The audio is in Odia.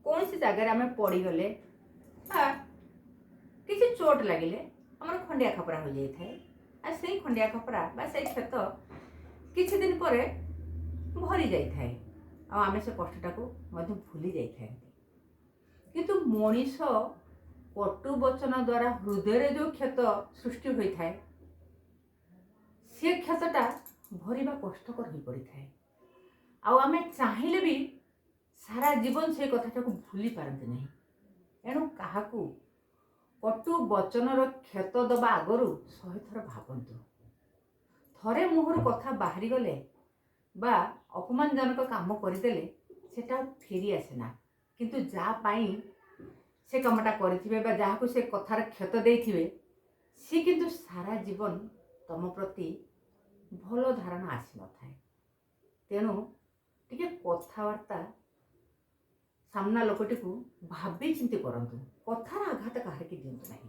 କୌଣସି ଜାଗାରେ ଆମେ ପଡ଼ିଗଲେ ବା କିଛି ଚୋଟ ଲାଗିଲେ ଆମର ଖଣ୍ଡିଆ ଖାପରା ହୋଇଯାଇଥାଏ। ଆଉ ସେଇ ଖଣ୍ଡିଆ ଖାପରା ବା ସେଇ କ୍ଷତ କିଛି ଦିନ ପରେ ଭରି ଯାଇଥାଏ ଆଉ ଆମେ ସେ କଷ୍ଟଟାକୁ ମଧ୍ୟ ଭୁଲି ଯାଇଥାନ୍ତି। କିନ୍ତୁ ମଣିଷ କଟୁ ବଚନ ଦ୍ୱାରା ହୃଦୟରେ ଯେଉଁ କ୍ଷତ ସୃଷ୍ଟି ହୋଇଥାଏ, ସେ କ୍ଷତଟା ଭରିବା କଷ୍ଟକର ହୋଇପଡ଼ିଥାଏ। ଆଉ ଆମେ ଚାହିଁଲେ ବି ସାରା ଜୀବନ ସେ କଥାଟାକୁ ଭୁଲି ପାରନ୍ତି ନାହିଁ। ଏଣୁ କାହାକୁ କଟୁ ବଚନର କ୍ଷତ ଦେବା ଆଗରୁ 100 ଥର ଭାବନ୍ତୁ। ଥରେ ମୁହଁରୁ କଥା ବାହାରିଗଲେ ବା ଅପମାନଜନକ କାମ କରିଦେଲେ ସେଟା ଆଉ ଫେରି ଆସେ ନା। କିନ୍ତୁ ଯାହା ପାଇଁ ସେ କାମଟା କରିଥିବେ ବା ଯାହାକୁ ସେ କଥାର କ୍ଷତ ଦେଇଥିବେ, ସିଏ କିନ୍ତୁ ସାରା ଜୀବନ ତମ ପ୍ରତି ଭଲ ଧାରଣା ଆସିନଥାଏ। ତେଣୁ ଟିକେ କଥାବାର୍ତ୍ତା ସାମ୍ନା ଲୋକଟିକୁ ଭାବି ଚିନ୍ତି କରନ୍ତୁ। କଥାର ଆଘାତ କାହାରିକି ଦିଅନ୍ତୁ ନାହିଁ।